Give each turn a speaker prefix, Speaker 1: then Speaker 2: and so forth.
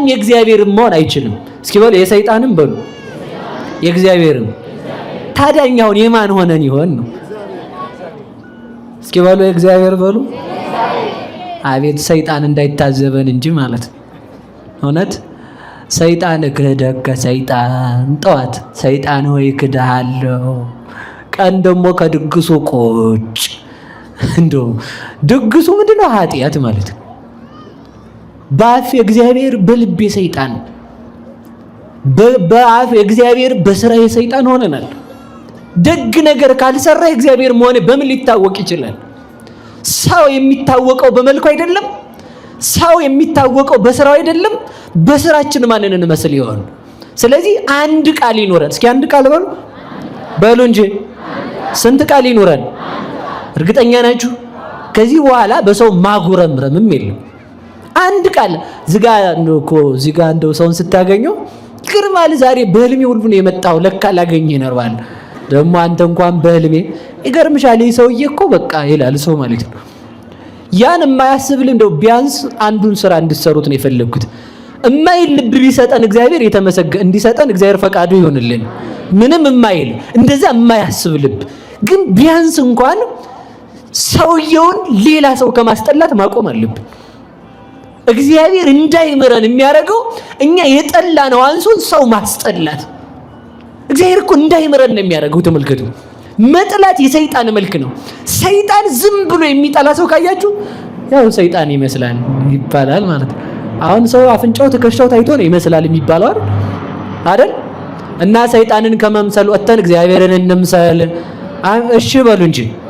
Speaker 1: የእግዚአብሔርም መሆን አይችልም። እስኪ በሉ የሰይጣንም በሉ የእግዚአብሔርም። ታዲያ እኛ አሁን የማን ሆነን ይሆን ነው? እስኪ በሉ የእግዚአብሔር በሉ። አቤት ሰይጣን እንዳይታዘበን እንጂ ማለት ነው። እውነት ሰይጣን ክህደከ ሰይጣን ጠዋት ሰይጣን ወይ ክድሃለሁ፣ ቀን ደግሞ ከድግሱ ቁጭ። እንደው ድግሱ ምንድነው? ኃጢአት ማለት ነው። በአፍ እግዚአብሔር በልቤ ሰይጣን፣ በአፍ እግዚአብሔር በስራ የሰይጣን ሆነናል። ደግ ነገር ካልሰራ እግዚአብሔር መሆን በምን ሊታወቅ ይችላል? ሰው የሚታወቀው በመልኩ አይደለም። ሰው የሚታወቀው በስራው አይደለም። በስራችን ማንን እንመስል ይሆን? ስለዚህ አንድ ቃል ይኖረን። እስኪ አንድ ቃል በሉ በሉ እንጂ ስንት ቃል ይኖረን? እርግጠኛ ናችሁ? ከዚህ በኋላ በሰው ማጉረምረምም የለም። አንድ ቃል ዝጋ እኮ እዚህ እንደው ሰውን ስታገኘው ይገርማል። ዛሬ በህልሜ ሁሉ ነው የመጣው፣ ለካ ላገኘህ ይኖርባል። ደግሞ አንተ እንኳን በህልሜ ይገርምሻል፣ ይህ ሰውዬ እኮ በቃ ይላል ሰው ማለት ነው። ያን የማያስብል እንደው ቢያንስ አንዱን ስራ እንድትሰሩት ነው የፈለግኩት። እማይል ልብ ቢሰጠን እግዚአብሔር የተመሰገ እንዲሰጠን እግዚአብሔር ፈቃዱ ይሆንልን። ምንም የማይል እንደዛ የማያስብ ልብ ግን ቢያንስ እንኳን ሰውየውን ሌላ ሰው ከማስጠላት ማቆም አለብን። እግዚአብሔር እንዳይምረን የሚያደርገው እኛ የጠላነው አንሶን ሰው ማስጠላት። እግዚአብሔር እኮ እንዳይምረን ነው የሚያደርገው። ተመልከቱ፣ መጥላት የሰይጣን መልክ ነው። ሰይጣን ዝም ብሎ የሚጠላ ሰው ካያችሁ ያው ሰይጣን ይመስላል ይባላል ማለት ነው። አሁን ሰው አፍንጫው ትከሻው ታይቶ ነው ይመስላል የሚባለው አይደል አይደል? እና ሰይጣንን ከመምሰል ወጥተን እግዚአብሔርን እንምሰል። እሺ በሉ እንጂ።